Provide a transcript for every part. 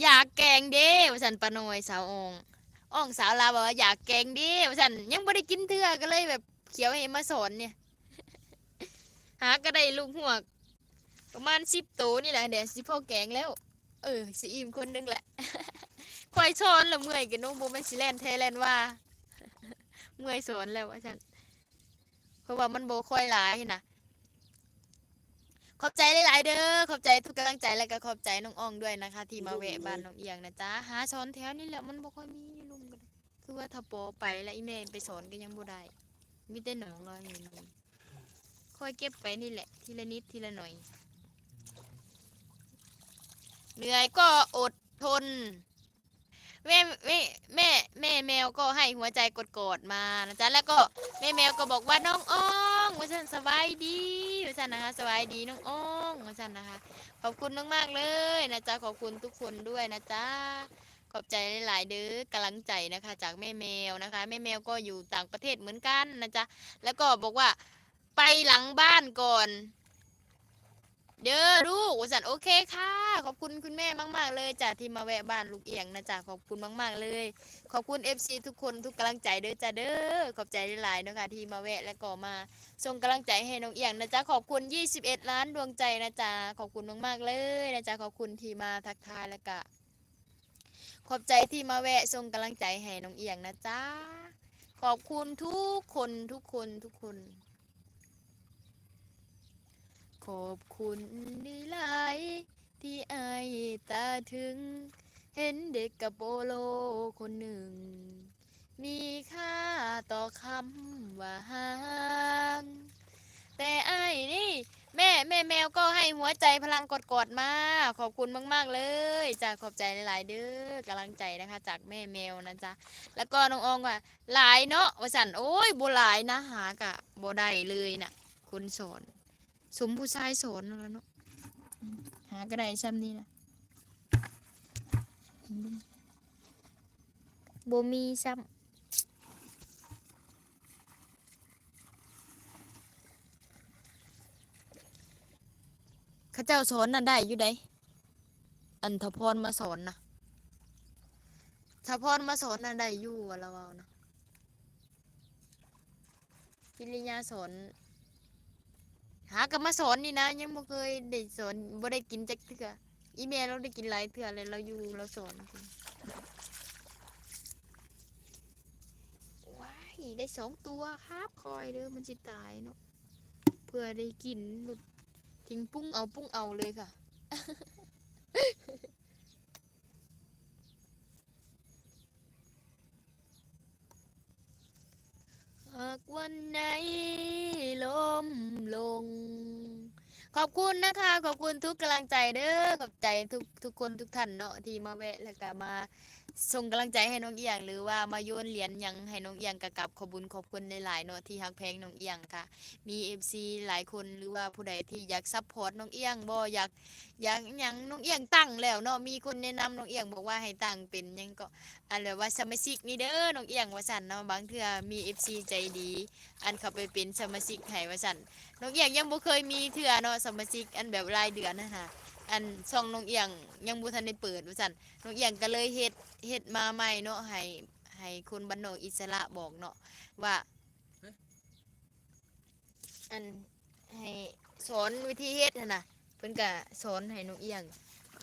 ຢາກແກງເດ້ ວ່າຊັ້ນ ປ້ານ້ອຍ ສາວອອງ ອອງສາວລາວ ວ່າຢາກແກງເດ້ ວ່າຊັ້ນ ຍັງບໍ່ໄດ້ກິນເທື່ອ ກໍເລີຍແບບຂຽວໃຫ້ມາສອນນີ້ ຫາກໍໄດ້ລູກຮວກປະມານສິບໂຕນີ້ແຫຼະ ແດດຊິພໍແກງແລ້ວ ເອີ ຊິອີ່ມຄົນໜຶ່ງແຫຼະ ຂ້ອຍສອນລະເມື່ອຍ ກະໜູບໍ່ແມ່ນຊິແລ່ນແທ້ແລ່ນວ່າ ເມື່ອຍສອນແລ້ວ ວ່າຊັ້ນ ເພາະວ່າມັນບໍ່ຄ່ອຍຫຼາຍນະ. ຂອບໃຈຫຼາຍໆເດີ ຂອບໃຈທຸກກຳລັງໃຈ ແລະກໍຂອບໃຈນ້ອງອອງດ້ວຍນະຄະ ທີ່ມາແວະບ້ານນ້ອງອຽງນະຈ໊ະ. ຫາສອນແຖວນີ້ແຫຼະ ມັນບໍ່ຄ່ອຍມີຢູ່ລຸ່ມ ຄືວ່າຖ້າປໍໄປລະອີ່ແມ່ໄປສອນກໍຍັງບໍ່ໄດ້ ມີແຕ່ໜອງລອຍນີ້ ຄ່ອຍເກັບໄປນີ້ແຫຼະ ທີລະນິດທີລະໜ້ອຍ ເໜື່ອຍກໍອົດທົນ. ແມ່ ແມ່ ແມ່ ແມ່ແມວກໍໃຫ້ຫົວໃຈກົດໆມານະຈ໊ະ ແລ້ວກໍແມ່ແມວກໍບອກວ່າ ນ້ອງອອງ ວ່າຊັ້ນ ສະບາຍດີ ວ່າຊັ້ນນະຄະ ສະບາຍດີນ້ອງອອງ ວ່າຊັ້ນນະຄະ. ຂອບຄຸນມາກໆເລີຍນະຈ໊ະ ຂອບຄຸນທຸກຄົນດ້ວຍນະຈ໊ະ ຂອບໃຈຫຼາຍໆເດີ ກຳລັງໃຈນະຄະ ຈາກແມ່ແມວນະຄະ. ແມ່ແມວກໍຢູ່ຕ່າງປະເທດເໝືອນກັນນະຈ໊ະ ແລ້ວກໍບອກວ່າ ໄປຫຼັງບ້ານກ່ອນເດີລູກ ວ່າຊັ້ນ. ໂອເຄຄ່ະ ຂອບຄຸນຄຸນແມ່ມາກໆເລີຍຈ້າ ທີ່ມາແວະບ້ານລູກອຽງນະຈ້າ ຂອບຄຸນມາກໆເລີຍ. ຂອບຄຸນເອັຟຊີທຸກຄົນ ທຸກກຳລັງໃຈເດີຈ້າເດີ ຂອບໃຈຫຼາຍໆເນາະຄ່ະ ທີ່ມາແວະ ແລ້ວກໍມາສົ່ງກຳລັງໃຈໃຫ້ນ້ອງອຽງນະຈ້າ. ຂອບຄຸນຊາວເອັດລ້ານດວງໃຈນະຈ້າ ຂອບຄຸນມາກໆເລີຍນະຈ້າ ຂອບຄຸນທີ່ມາທັກທາຍ ແລ້ວກະ ຂອບໃຈທີ່ມາແວະສົ່ງກຳລັງໃຈໃຫ້ນ້ອງອຽງນະຈ້າ. ຂອບຄຸນທຸກຄົນ ທຸກຄົນ ທຸກຄົນ. ຂອບຄຸນຫຼາຍໆ ທີ່ອ້າຍຕາເຖິງ ເຫັນເດັກກະໂປໂລຄົນໜຶ່ງ ມີຄ່າຕໍ່ຄຳວ່າຮັກ. ແຕ່ອ້າຍນີ້ ແມ່ ແມ່ແມວກໍໃຫ້ຫົວໃຈພະລັງກອດໆມາ. ຂອບຄຸນມາກໆເລີຍຈ້າ ຂອບໃຈຫຼາຍໆເດີ ກຳລັງໃຈນະຄະ ຈາກແມ່ແມວນະຈ້າ. ແລ້ວກໍນ້ອງອອງວ່າ ຫຼາຍເນາະ ວ່າຊັ້ນ. ໂອ້ຍ ບໍ່ຫຼາຍນະ ຫາກະບໍ່ໄດ້ເລີຍນະ ຄົນສອນ ສົມຜູ້ຊາຍສອນນັ້ນລະເນາະ ຫາກະໄດ້ຊ່ຳນີ້ນະ ບໍ່ມີຊ່ຳ. ເຂົາເຈົ້າສອນນັ້ນໄດ້ຢູ່ໃດ໋ ອັນທະພອນມາສອນນະ ທະພອນມາສອນນັ້ນໄດ້ຢູ່ວ່າລາວເວົ້ານະ. ກິລິຍາສອນ ຫາກໍມາສອນນີ້ນະ ຍັງບໍ່ເຄີຍໄດ້ສອນ ບໍ່ໄດ້ກິນຈັກເທື່ອ. ອີແມ່ລາວໄດ້ກິນຫຼາຍເທື່ອແລ້ວ ລາວຢູ່ລາວສອນ. ວ້າຍ ໄດ້ສອງຕົວ ຄາບຄອຍເດີ ມັນຊິຕາຍເນາະ. ເພື່ອໄດ້ກິນ ຖິ້ມປຸ້ງເອົາປຸ້ງເອົາເລີຍຄ່ະ. ຫາກວັນໃດລົ້ມລົງ. ຂອບຄຸນນະຄະ ຂອບຄຸນທຸກກຳລັງໃຈເດີ ຂອບໃຈທຸກ ທຸກຄົນທຸກທ່ານເນາະ ທີ່ມາແວະ ແລ້ວກະມາສົ່ງກຳລັງໃຈໃຫ້ນ້ອງອຽງ ຫຼືວ່າມາໂຍນຫຼຽນຫຍັງໃຫ້ນ້ອງອຽງ ກະກາບຂອບບຸນຂອບຄຸນຫຼາຍໆເນາະ ທີ່ຮັກແພງນ້ອງອຽງກະ ມີເອັຟຊີຫຼາຍຄົນ ຫຼືວ່າຜູ້ໃດທີ່ຢາກຊັບພອດນ້ອງອຽງບໍ່ ຢາກ ຢາກຫຍັງ ນ້ອງອຽງຕັ້ງແລ້ວເນາະ ມີຄົນແນະນຳນ້ອງອຽງ ບອກວ່າໃຫ້ຕັ້ງເປັນຫຍັງເກາະ ອັນແບບວ່າສະມາຊິກນີ້ເດີນ້ອງອຽງ ວ່າຊັ້ນເນາະ. ບາງເທື່ອມີເອັຟຊີໃຈດີ ອັນເຂົ້າໄປເປັນສະມາຊິກໃຫ້ ວ່າຊັ້ນ. ນ້ອງອຽງຍັງບໍ່ເຄີຍມີເທື່ອເນາະ ສະມາຊິກອັນແບບລາຍເດືອນຫັ້ນນະ ອັນຊ່ອງນ້ອງອຽງຍັງບໍ່ທັນໄດ້ເປີດ ວ່າຊັ້ນ. ນ້ອງອຽງກໍເລີຍເຮັດ ເຮັດມາໃໝ່ເນາະ ໃຫ້ ໃຫ້ຄົນບ້ານນອກອິດສະຫຼະບອກເນາະ ວ່າ ອັນ ໃຫ້ສອນວິທີເຮັດຫັ້ນນະ ເພິ່ນກະສອນໃຫ້ນ້ອງອຽງ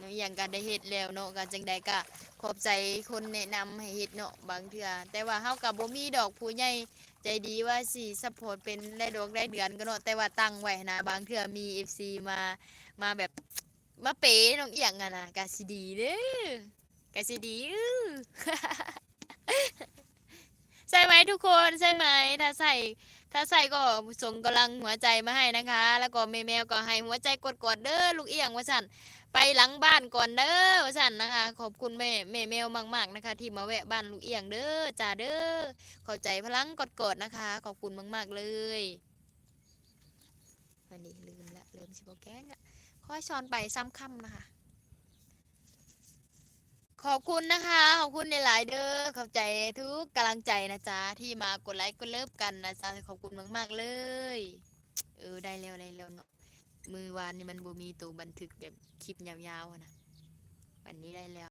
ນ້ອງອຽງກະໄດ້ເຮັດແລ້ວເນາະ. ກະຈັ່ງໃດກະຂອບໃຈຄົນແນະນຳໃຫ້ເຮັດເນາະ ບາງເທື່ອ ແຕ່ວ່າເຮົາກະບໍ່ມີດອກ ຜູ້ໃຫຍ່ໃຈດີວ່າຊິຊັບພອດເປັນລາຍດອກລາຍເດືອນກະເນາະ ແຕ່ວ່າຕັ້ງໄວ້ຫັ້ນນາ. ບາງເທື່ອມີເອັຟຊີມາ ມາແບບ ມາເປນ້ອງອຽງຫັ້ນນະ ກະຊິດີເດີ ກະຊິດີ ໃຊ່ໄໝທຸກຄົນ ໃຊ່ໄໝ? ຖ້າໃຊ່ ຖ້າໃຊ່ກໍສົ່ງກຳລັງຫົວໃຈມາໃຫ້ນະຄະ ແລ້ວກໍແມ່ແມວກໍໃຫ້ຫົວໃຈກອດໆເດີລູກອຽງ ວ່າຊັ້ນ. ໄປຫຼັງບ້ານກ່ອນເດີ ວ່າຊັ້ນນະຄະ. ຂອບຄຸນແມ່ ແມ່ແມວມາກໆນະຄະ ທີ່ມາແວະບ້ານລູກອຽງເດີ ຈ້າເດີ. ເຂົ້າໃຈພະລັງກອດໆນະຄະ ຂອບຄຸນມາກໆເລີຍ. ອັນນີ້ລືມລະ ເລີ່ມຊິບໍ່ແກ້ງລະ ຄ່ອຍສອນໄປຊ່ຳຄ່ຳນະຄະ. ຂອບຄຸນນະຄະ ຂອບຄຸນຫຼາຍໆເດີ ຂອບໃຈທຸກກຳລັງໃຈນະຈ໊ະ ທີ່ມາກົດໄລກົດເລີບກັນນະຈ໊ະ ຂອບຄຸນມາກໆເລີຍ. ເອີ ໄດ້ແລ້ວ ໄດ້ແລ້ວເນາະ ມື້ວານນີ້ມັນບໍ່ມີໂຕບັນທຶກແບບຄລິບຍາວໆຫັ້ນນະ ບັດນີ້ໄດ້ແລ້ວ.